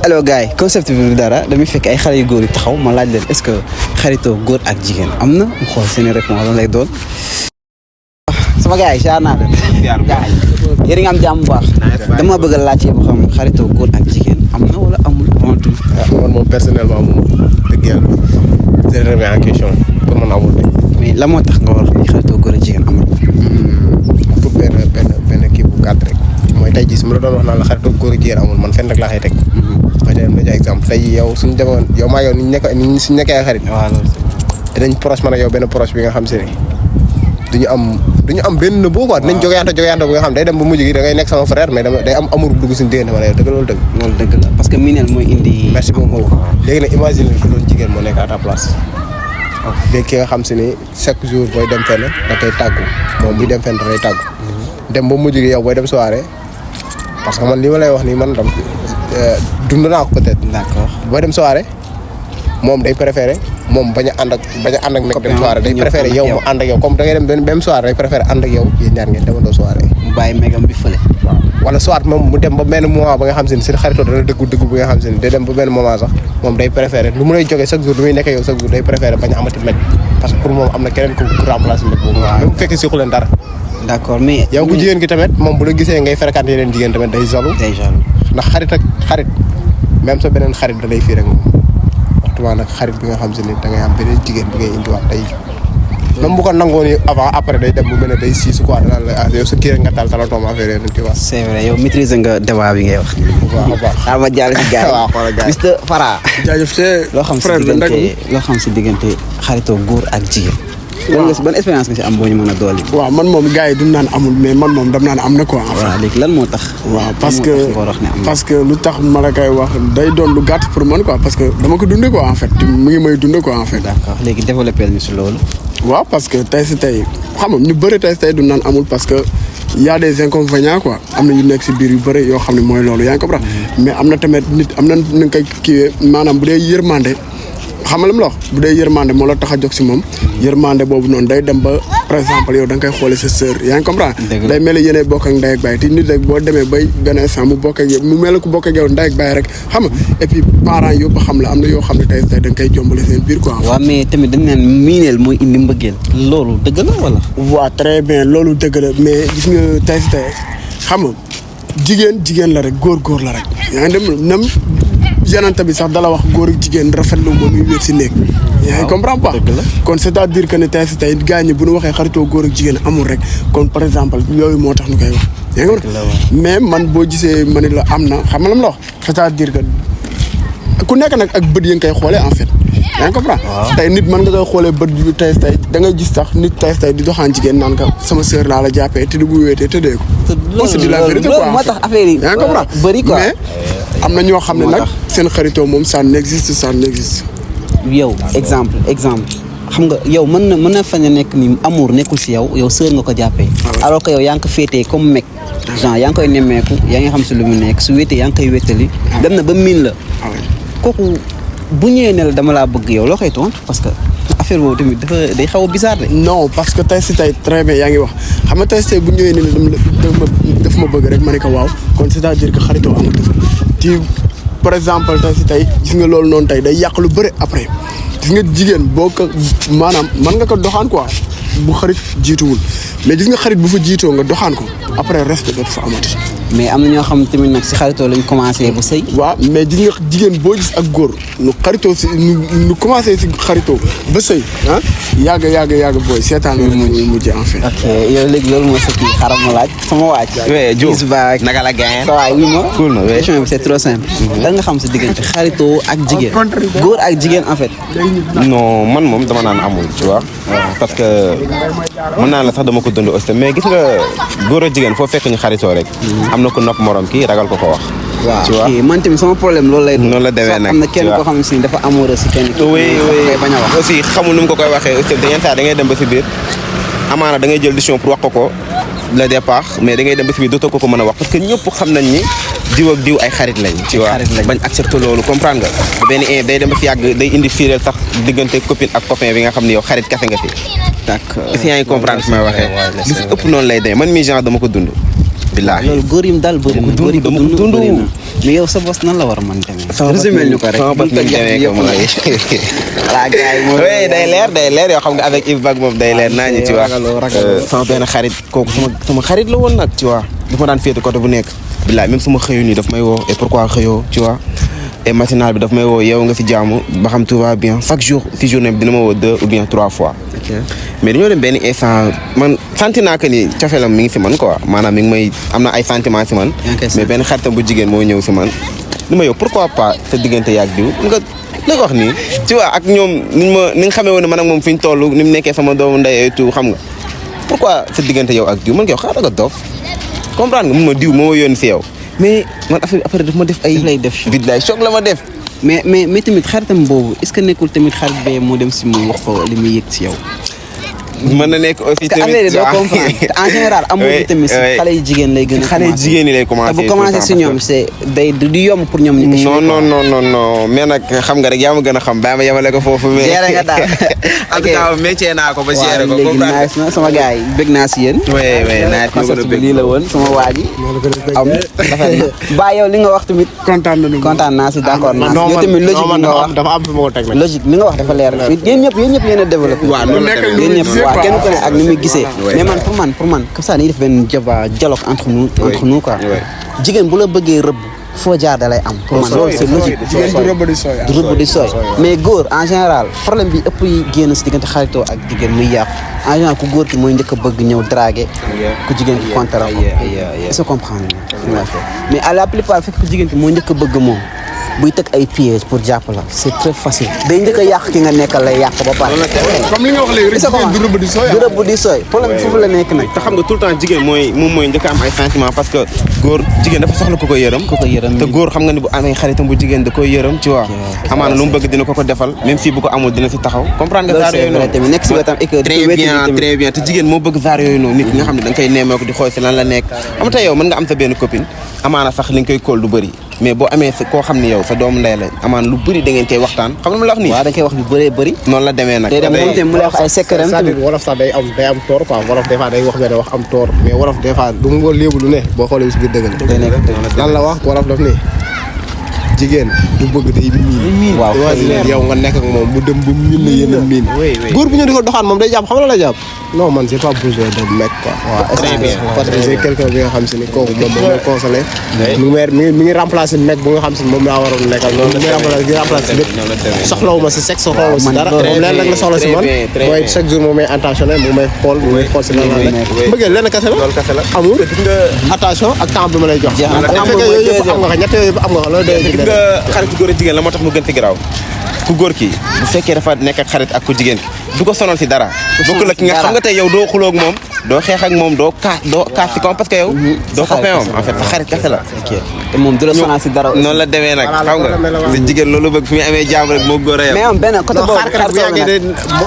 allo gars yi concept bi dara damay fekk ay xale yu góor yu taxaw ma laaj leen est-ce que xaritoo góor ak jigéen am na mu xool seen réponse lan lay doon. sama gars yi jaar naa leen. gars yi yéen a ngi am jàmm bu baax. dama bëgg a laajte ba xam xaritoo góor ak jigéen am na wala amul. man moom personnellement moom dëgg yàlla je remets en question pour man amul de. mais la moo tax nga war a xaritoo góor ak jigéen amul. pour benn kii bu gàtt rek mooy tey jii su ma la doon wax naan la xaritoo góor ak jigéen amul man fenn rek laa xëy teg. mooy tey am na exemple tey yow suñu demoon yow maa yow ni ñu suñu nekkee ay xarit. waaw loolu dinañ proche man ak yow benn proche bi nga xam si ne duñu am benn nëbboo quoi dinañ jogeyanto bu nga xam day dem ba mujj gi da ngay nekk sama frère mais day am amour dugg suñu diggante ma ne dëgg loolu dëgg. loolu dëgg la parce que minel mooy indi. merci beaucoup léegi nag imagine ko doon jigéen moo nekk à ta place. léegi ki nga xam si ni chaque jour booy dem fenn da koy tàggu moom buy dem fenn da koy tàggu. dem ba mujj gi yow booy dem soirée parce que man li ma lay wax nii man tam dund naa ko peut-être. d'accord booy dem soirée moom day préféré moom bañ a ànd ak nekk dem soirée day préféré yow mu ànd ak yow comme da ngay dem benn soirée day préféré ànd ak yow yéen ñaar ngeen demandoo soirée. mu bàyyi megam bi fële. waaw wala soit moom mu dem ba benn moment ba nga xam si ne seen xaritoo dana dëggu bi nga xam si ne day dem ba benn moment sax moom day préféré lu mu lay jógee chaque jour lu muy nekk yow chaque jour day préféré bañ a amati meg parce que pour moom am na keneen ku remplacer meg boobu. waaw même bu fekkee siqu leen dara. d'accord mais. yow ku jigéen ki tamit moom bu la gisee ngay fréquenté yeneen jigéen tamit day jaloux. ndax xarit même sa beneen xarit da lay fii rek moom waxtuma nag xarit bi nga xam si ne da ngay am beneen jigéen bi ngay indiwaat tey même bu ko nangoon avant après day dem bu mel ne day siisu quoi danaan la yow sa kii rek nga talatoom affaire yooyu tu vois. c'est vrai yow maîtriser nga débat bi ngay wax. bu baax a baax ah ma jàll si gars yi. waaw xoolal gars yi Mr Fara. jaajëf loo xam si diggante xaritoo góor ak jigéen. ban expérience nga si am boo ñu mën a dolli. waaw man moom gars yi duñ naan amul mais man moom dam naan am na quoi. waaw léegi lan moo tax. waaw parce que lu tax ma la koy wax day doon lu gàtt pour man quoi parce que dama ko dundee quoi en fait mu ngi may dundee quoi en fait. d'accord léegi développé ñu si loolu. waaw parce que tey xam nga ñu bëri tey du naan amul parce que y a des inconvénients quoi am na yu nekk si biir yu bëri yoo xam ne mooy loolu yaa ngi comprendre mais am na tamit nit am na nu nga koy kiiwee maanaam bu dee yërmande xam nga la mu la wax bu dee yërmande moo la tax a jóg si moom yërmande boobu noonu day dem ba par exemple yow da nga koy xoolee sa sœur yaa ngi comprendre day mel ni yéenay bokk ak ndey ak baay te nit rek boo demee bay benn instant mu bokk ak yow mu mel ku bokk ak yow ndey ak baay rek xam nga et puis parents yëpp xam la am na yoo xam ne tey da nga koy jombale seen biir quoi. waaw mais tamit dañ naan miineel mooy indi mbëggeel loolu dëgg la wala. waaw très bien loolu dëgg la mais gis nga tey xam nga jigéen la rek góor la rek yaa ngi dem nam yenante bi sax dala wax góor ak jigéen rafetlu moom muy wéet si néeg yaa ngi comprends pas kon c'est-à-dire que ne tey gars ñi bu ñu waxee xaritoo góor ak jigéen amul rek kon par exemple yooyu moo tax ñu koy wax yaa ngi mais man boo gisee ma ne la am na xam nga la wax c'est-à-dire que ku nekk nag ak bët yi nga koy xoolee en fait yaa ngi comprends tey nit mën nga koy xoolee bët bi tey da ngay gis sax nit tey di doxaan jigéen naan ka sama sœur laa la jàppee te du bu wéetee tëddee ko c'est de la vérité quoi moo tax affaire yi yaa ngi comprends bëri quoi mais am na ñoo xam ne nag seen xaritoo moom ça n'existe yow exemple xam nga yow mën na fañ a nekk ni amour nekkul si yow sœur nga ko jàppee alors que yow yaa ngi ko féetee comme mec genre yaa ngi koy nemmeeku yaa ngi xam si lu mu nekk su wéetee yaa ngi koy wéttali dem na ba miin la kooku bu ñëwee ne la dama laa bëgg yow loo koy tontu parce que affaire boobu tamit day xaw a bizarre de. non parce que tey très bien yaa ngi wax xam nga tey bu ñëwee ne la daf ma bëgg rek ma ne ko waaw kon c'est-à-dire que xaritoo amatu fa ci par exemple tey gis nga loolu noonu tey day yàq lu bëri après gis nga jigéen boo ko maanaam mën nga ko doxaan quoi bu xarit jiituwul mais gis nga xarit bu fa jiitoo nga doxaan ko après reste dootu fa amati. mais am na ñoo xam tamit nag si xaritoo lañ commencé bu sëy. waaw mais gis nga jigéen boo gis ak góor nu xaritoo si nu commencé si xaritoo ba sëy ah yàgg booy seetaan la moo mujjee en fait. ok yow léegi loolu mooy sa kii xaaral ma laaj sama waaj. oui Diouf naka la gain. sa waay wi ma. cool na question bi c'est trop simple. lan nga xam si diggante xaritoo ak jigéen. góor ak jigéen en fait. non man moom dama naan amul tu vois. parce que mën naa la sax dama ko dund aussi mais gis nga góor ak jigéen foo fekk ñu xaritoo rek. am na ku nopp morom kii ragal ko wax. tu vois waaw man tamit sama problème loolu lay. noonu la demee nag am na kenn koo xam ne si dafa amoureux si kenn. oui bañ a wax aussi xamul nu mu ko koy waxee aussi yenn saa da ngay dem ba si biir amaana da ngay jël décision pour wax ko le départ mais da ngay dem ba si biir dootoo ko mën a wax parce que ñëpp xam nañ ni diw ak diw ay xarit lañ tu vois bañ accepté loolu comprendre nga benn day dem ba fi yàgg day indi fiireel sax diggante copine ak copain bi nga xam ne yow xarit kese nga fi d'accord est-ce que yaa ngi comprendre fi may waxee lu si ëpp noonu lay demee man mi genre dama ko dund billaahi loolu góor yim daal bëri na góor yi ko dund bëri na mais yow sa bos nan la war a mën demee résumé ñu ko rek sama bos nañ demee ko mooy voilà gars yi moom oui day leer yoo xam nga avec Yves Bag moom day leer naa ñu ci wax sama benn xarit kooku sama xarit la woon nag tu vois dafa ma daan féete côté bu nekk billaay même suma xëyu nii daf may woo et pourquoi xëyoo tu vois et matinal bi daf may woo yow nga si jaamu ba xam tout va bien chaque jour si journée bi dina ma woo 2 ou bien 3 fois mais dañoo dem benn instant man senti naa que ni cofeelam mi ngi si man quoi maanaam mi ngi may am na ay sentiments si man mais benn xaritam bu jigéen moo ñëw si man ni ma yow pourquoi pas sa diggante yaag diw nga la ko wax nii tu vois ak ñoom ni nga xamee woon ne man ak moom fi ñu toll ni mu nekkee sama doomu ndey et tout xam nga pourquoi sa diggante yow ak diw man nga yow xaaral nga dof comprendre nga mun ma diw moo yónni si yow mais man après daf ma def ay vide lay choc la ma def mais tamit xaritam boobu est-ce que nekkul tamit xarit bee moo dem si moom wax ko li muy yëg si yow mën na nekk aussi tamit doo comprendre en général amour bi tamit si xale yu jigéen lay gën a xale yu jigéen ñi lay commencé te bu commencé si ñoom c'est day du yomb pour ñoom ñu non mais nag xam nga rek yaa ma gën a xam bàyyi ma yemale ko foofu mais géré nga daal en tout cas métier naa ko ba géré ko léegi nice na sama gars yi bëgg naa si yéen concept bi lii la woon sama waa ji am rafet na ba yow li nga wax tamit kontaan naa si d'accord naa si yow tamit logique bi nga wax dafa am fi ma ko teg nag logique li nga wax dafa leer yéen ñëpp yéen a développé yéen ñëpp waaw kenn ku ne ak ni muy gisee mais man pour man comme ça dañuy def benn dialogue entre nous quoi jigéen bu la bëggee rëbb foo jaar da lay am pour man loolu c'est logique jigéen du rëbb di sooy mais góor en général problème bi ëpp yi génn si diggante xaritoo ak jigéen muy yàqu en général ku góor ki mooy njëkk a bëgg ñëw draguer ku jigéen ki contre ko est-ce que comprendre mais à la plupart fekk ku jigéen ki mooy njëkk a bëgg moom buy teg ay pièges pour jàpp la c'est très facile day njëkk a yàq ki nga nekkal lay yàq ba pare comme li nga wax léegi rek jigéen du rëbb di sooy du rëbb di sooy problème bi foofu la nekk nag te xam nga tout le temps jigéen mooy njëkk a am ay sentiments parce que góor jigéen dafa soxla ku ko yërëm te góor xam nga ni bu amee xaritam bu jigéen da koy yërëm tu vois amaana lu mu bëgg dina ko defal même si bu ko amul dina si taxaw comprendre nga zaar yooyu noonu nekk si wetam et que très bien te jigéen moo bëgg zaar yooyu noonu nit ki nga xam ne da nga koy neemee ko di xool si lan la nekk am tey yow mën nga am sa benn copine amaana sax li nga koy kóol du bëri mais boo amee koo xam ne yow sa doomu ndey la amaan lu bëri da ngeen koy waxtaan xam nga mu la wax nii waaw da nga koy wax lu bëree bëri noonu la demee nag day dem moom tamit mu lay wax ay secret tamit wolof sax day am toor quoi wolof des fois day wax benn wax am toor mais wolof des fois du mu léebu lu ne boo xoolee si biir dëgg la lan la wax wolof daf ni jigéen du bëgg day miin waaw yow nga nekk ak moom mu dem ba miin la yéen a miin góor bu ñu di ko doxaan moom day jàpp xam la la jàpp non man j'ai pas besoin de mec quoi parce que j'ai quelqu'un bi nga xam si ni kooku moom moo consolé mi ngi remplacer mec bu nga xam si ni moom laa waroon nekkal moom mi ngi remplacer lépp soxlawuma si sexe soxlawuma si dara moom leen nag la soxla si man mooy chaque jour moom may attentionné mu may xool si lan la nekk bëggee lenn kese la amul attention ak temps bi ma lay jox fekkee yooyu yëpp am nga ko ñett yooyu yëpp am nga ko loolu day nga xarit góor ak jigéen la moo tax mu gën fi garaaw ku góor ki bu fekkee dafa nekk ak xarit ak ku jigéen ki du ko sonal si dara bokk la ki nga xam nga tey yow doo xuloo ak moom doo xeex ak moom doo kaas si kawam parce que yow doo copain moom en fait sa xarit kese la te moom du la sonal si dara noonu la demee nag xam nga si jigéen loolu bëgg fi muy amee jàmm rek moo góor a yam mais am benn côté boobu xaar bu yàggee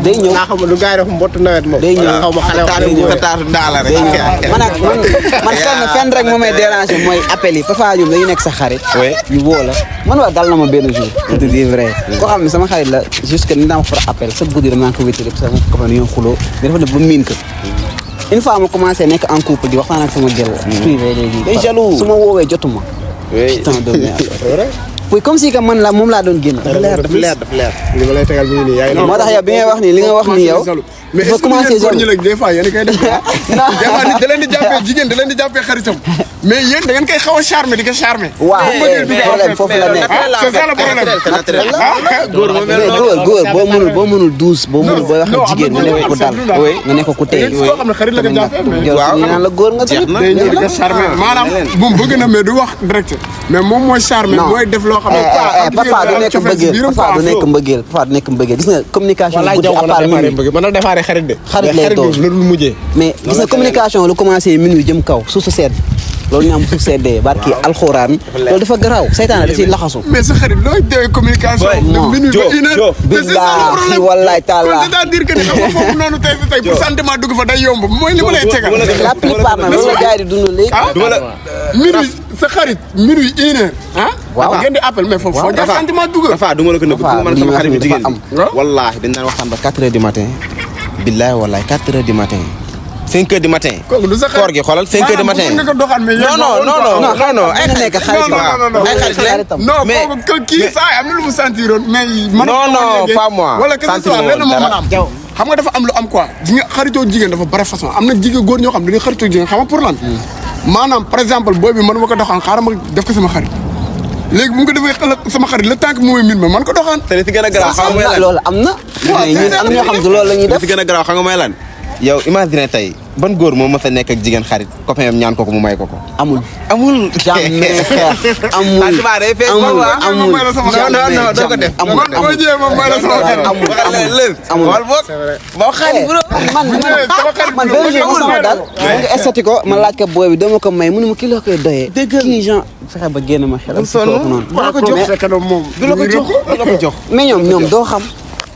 day ñëw naa xam lu gars yi def mbott nawet moom day ñëw xaw ma xale taatu daala rek man fenn rek moo may déranger mooy appel yi parfois ñoom dañu nekk sa xarit ñu woo la man waa dal na ma benn jour pour te dire vrai koo xam ne sama xarit la jusque ni dama far appel sa guddi dama ko wéttali sama copain ñoo xuloo mais dafa ne ba miin ko une fois ma commencé nekk en couple di waxtaan ak sama gel privé léegi day jaloux su ma woowee jotuma putain de merde oui comme si que man la moom laa doon génn dafa leer li ma lay tegal bi nii yaa ngi moo tax yow bi ngay wax nii li nga wax nii yow mais est-ce que commencé góor ñi des fois yéen a koy def des fois nit da leen di jàppee jigéen da leen di jàppee xaritam mais yéen da ngeen koy xaw a charmer di ko charmer waaw problème foofu la nekk c'est ça le problème góor boo mënul douce boo mënul booy wax ak jigéen nga nekk ko dal nga nekk ko tey koo xam ne xarit la ko jàppee yow ñu naan la góor nga tamit day ñëw di ko charmer maanaam moom bëgg na mais du wax direct mais moom mooy charmer mooy def loo xam ne parfois du nekk mbëggeel parfois du nekk mbëggeel gis nga communication xarit de xarit lay doon lu mujjee mais gis nga communication lu commencé minuit jëm kaw suuf su sedd loolu ñu am suuf seddee barki alxuraan loolu dafa garaaw saytaane da ciy laxasu mais sa xarit looy dee communication de minuit ba une heure billaahi wallaay taala c'est-à-dire que ni xam nga foofu noonu tey pour sentiment dugg fa day yomb mooy li ma lay tegal la plupart nag loolu la gars yi di dund léegi minuit sa xarit minuit 1h ah. waaw ngeen di appel mais foofu foo jox sentiment dugg. Dafa du ma la ko nëbb man sama xarit bu jigéen bi. am. wallaahi dañ daan waxtaan ba 4h du matin. billahi wallaahi 4h du matin. 5h du matin. kooku du sa xarit koor gi xoolal 5h du matin. maanaam nga ko doxal mais non ay nekk xarit ay xarit la non mais kooku kii saa am na lu mu sentiroon mais. non pas moi. wala que ce soit lenn moo mën a am. xam nga dafa am lu am quoi di nga xaritoo jigéen dafa bare façon am na jigéen góor ñoo xam dañuy xaritoo jigéen xam nga pour lan. maanaam par exemple booy bi man ma ko doxaan xaaral ma def ko sama xarit léegi bu nga defee sama xarit le temps que mu min ma man ko doxaan. te li ci gën a garaaw xam nga mooy lan loolu am na. mais ñun am na ñoo xam ne loolu la ñuy def. li ci gën a garaaw xam nga mooy lan. yow imagine tey ban góor moo mës a nekk ak jigéen xarit copain am ñaan ko mu may ko. amul. amul. jamais frère amul. amul non doo ko def. amul man boo ñëwee moom may la sama xarit. amul wal boog boo xarit bro. man benn jour mu sama daal. nga estati ko ma laaj ko booy bi dama ko may mu ne ma kii la koy doyee. kii genre fexe ba génn ma xelam. si kooku noonu. du la ko jox fekk na moom. du la ko jox. mais ñoom doo xam.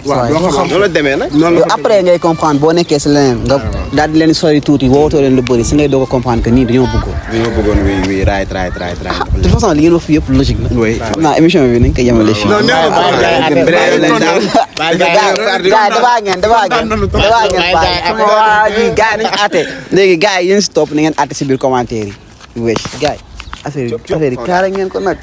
waaw doo xam noonu la demee nag. noonu la après ngay comprendre boo nekkee si leneen nga daal di leen sori tuuti woowatoo leen lu bëri si ngay doog a comprendre que nii dañoo bëggoon. dañoo bëggoon oui right. de toute façon li ngeen wax fi yëpp logique na. oui xam naa émission bi nañ ko yemale fii. non nee gars dabaa ngeen bàyyi xam nga waa ji gars yi nañu àtte léegi gars yi yéen si topp na ngeen àtte si biir commentaire yi wees gars yi affaire yi kaara ngeen ko nag